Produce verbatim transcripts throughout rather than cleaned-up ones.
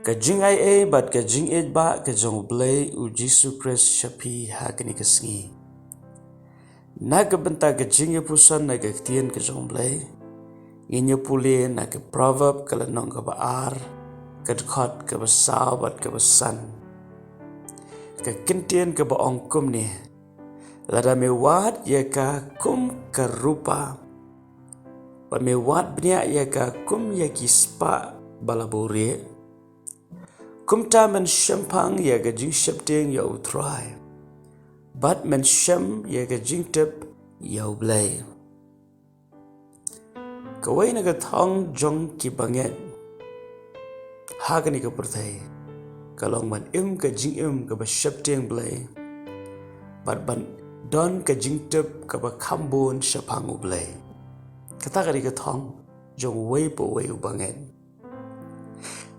Ka jingaiei bad ka jingïeit ba ka jong U Blei U Jisu Khrist sha phi ha kane ka sngi. Na ka bynta ka jingïapuson na ka ktien ka jong U Blei, ngin ïa pule na ka Proverb ka lynnong kaba ar, ka dkhot kaba saw bad kaba san. Ka kyntien kaba ong kumne: Lada me wad ïa ka kum ka rupa, bad me wad bniah ïa ka kum ïa ki spah ba la buhrieh, kumta men shemphang ïa ka jingsheptieng ïa U Trai, bad men shem ïa ka jingtip ïa U Blei. Kawei na ka thong jong ki bangeit ha kane ka pyrthei ka long ban im ka jingim kaba sheptieng Blei, bad ban don ka jingtip kaba khambun shaphang U Blei. Kata ka dei ka thong jong uwei pa uwei u bangeit.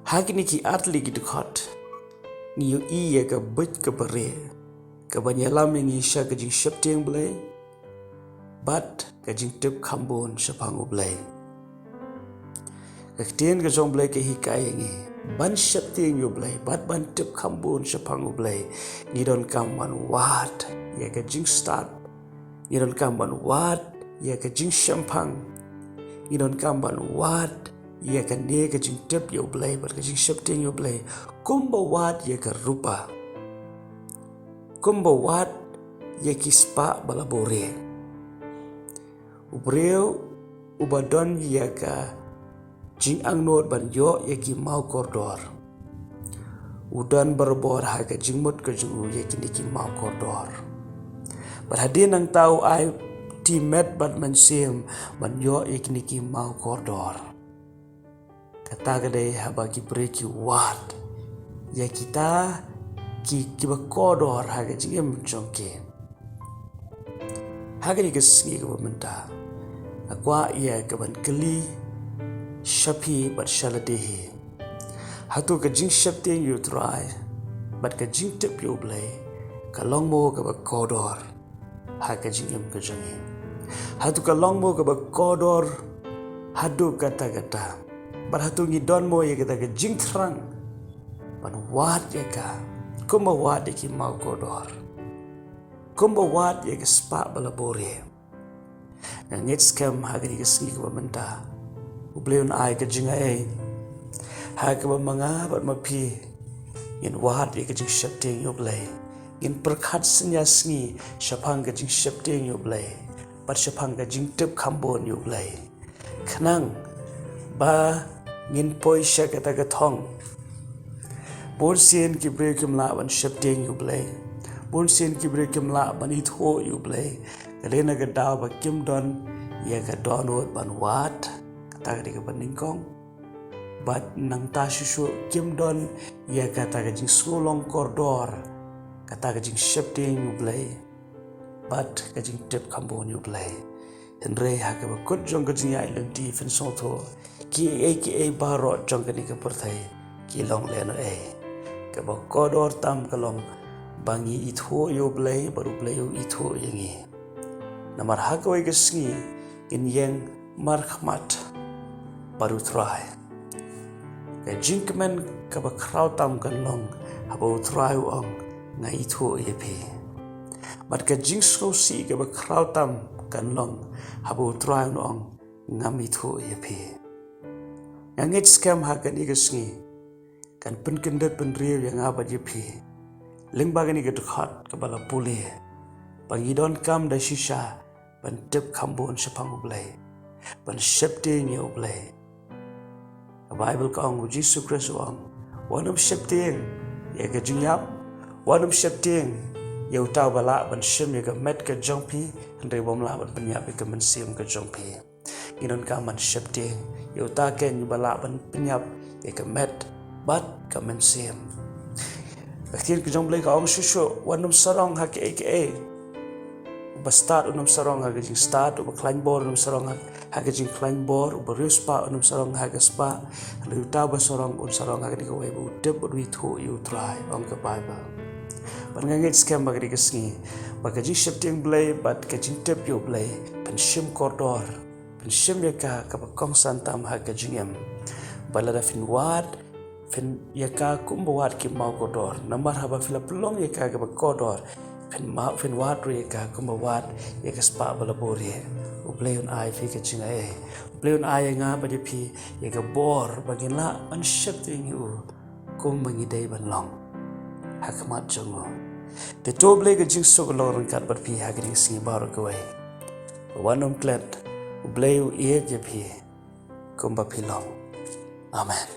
Ha kine ki artylli ki dkhot, ngi ïohi ïa ka buit kaba rieh, kaban ïalam ïa ngi sha ka jingsheptieng Blei bad ka jingtip khambun shaphang U Blei. Ka ktien ka jong U Blei ka hikai ïa ngi ban sheptieng ïa U Blei bad ban tip khambun shaphang U Blei, ngi donkam ban wad ïa ka jingstad, ngi donkam ban wad ïa ka jingshemphang, ngi donkam ban wad ïa kane ka jingtip ïa U Blei bad ka jingsheptieng ïa U Blei, kumba wad ïa ka rupa, kumba wad ïa ki spah ba la buhrieh. U briew uba don ïa ka jingangnud ban ïoh ïa ki maw kordor, u don barabor ha ka jingmut ka jong u ïa kine ki maw kordor. Bad hadien nangta u ai timet bad mynsiem ban ïoh ïa kine ki maw kordor. Kata ka dei haba ki briew ki wad ïa kita ki, kiba kordor ha ka jingim jong ki. Ha kane ka sngi kaba mynta, nga kwah ïa ka ban kylli sha phi bad sha lade hi. Hato ka jingsheptieng ïa U Trai bad ka jingtip ïa U Blei ka long mo kaba kordor ha ka jingim ka jong ngi? Hato ka long mo kaba kordor haduh katta katta? Bad hato ngi don mo ïa kata ka jingthrang ban wad ïa ka kumba wad ïa ki maw kordor, kumba wad ïa ka spah ba la buhrieh? Nga ngeit skhem ha kane ka sngi kaba mynta U Blei un ai ka jingaiei ha kaba ma nga bad ma phi ngin wad ïa ka jingsheptieng ïa U Blei, ngin pyrkhat synñia sngi shaphang ka jingsheptieng ïa U Blei bad shaphang ka jingtip khambun ïa U Blei, khnang ba ngin poi sha kata ka thong. Bun sien ki briew kim lah ban sheptieng ïa U Blei, bun sien ki briew kim lah ban ithuh ïa U Blei, ka dei na ka daw ba kim don ïa ka dohnud ban wad kata ka dei kaba nyngkong. Bad nangta shuh shuh kim don ïa kata ka jingsngew long kordor, kata ka jingsheptieng ïa U Blei bad ka jingtip khambun ïa U Blei. Hynrei ha kaba kut jong ka jingïaid lynti, phin sngewthuh, kiei kiei baroh jong kane ka pyrthei ki long lehnohei. Kaba kordor tam ka long ba ngi ithuh ïa U Blei bad U Blei u ithuh ïa ngi. Namar ha kawei ka sngi ngin ïeng markhmat bad U Trai. Ka jingkmen kaba khraw tam kan long haba U Trai u ong, nga ithuh ïa phi. Bad ka jingsngewsih kaba khraw tam kan long haba U Trai un ong, ngam ithuh ïa phi. Nga ngeit skhem ha kane ka sngi kan pynkyndit pynriew ïa nga bad ïa phi lyngba kane ka dkhot kaba la pule, ba ngi donkam da shisha ban tip khambun shaphang U Blei, ban sheptieng ïa U Blei. Ka Baibl ka ong, U Jisu Khrist u ong, wat nym sheptieng ïa ka jingïap, wat nym sheptieng ïa uta uba lah ban shim ïa ka met ka jong phi, hynrei bym lah ban pynïap ïa ka mynsiem ka jong phi. Ngi donkam ban sheptieng ïa uta keiñ uba lah ban pynïap ïa ka met bad ka mynsiem. Ka ktien ka jong U Blei ka ong shuh shuh, wat nym sarong ha kaei kaei. Uba stad un nym sarong ha ka jingstad, uba khlaiñ bor un nym sarong ha, ha ka jingkhlaiñ bor, uba riewspah un nym sarong ha ka spah, hynrei uta uba sarong un sarong ha kane kawei, ba u tip bad u ithuh ïa U Trai, ong ka Baibl. Bad nga ngeit skhem ba kane ka sngi, ba ka jingsheptieng Blei bad ka jingtip ïa U Blei phin shim kordor, phin shim ïa ka kaba kongsan tam ha ka jingim. Bad lada phin wad Phin ïa ka kumba wad ki maw kordor. Namar haba phi la pynlong ïa ka kaba kordor, phin maw, phin wad ruh ïa ka kumba wad ïa ka spah ba la bor ïa. U Blei un ai phi ka jingaiei. U Blei un ai ïa nga bad ïa phi ïa ka bor ba ngin lah ban sheptieng ïa u kumba ngi dei ban long ha khmat jong u. Te to Blei ka jingsuk long ryngkat bad phi ha kane ka sngi baroh kawei. Wan ym klet, U Blei u ïeit ïa phi kumba phi long. Amen.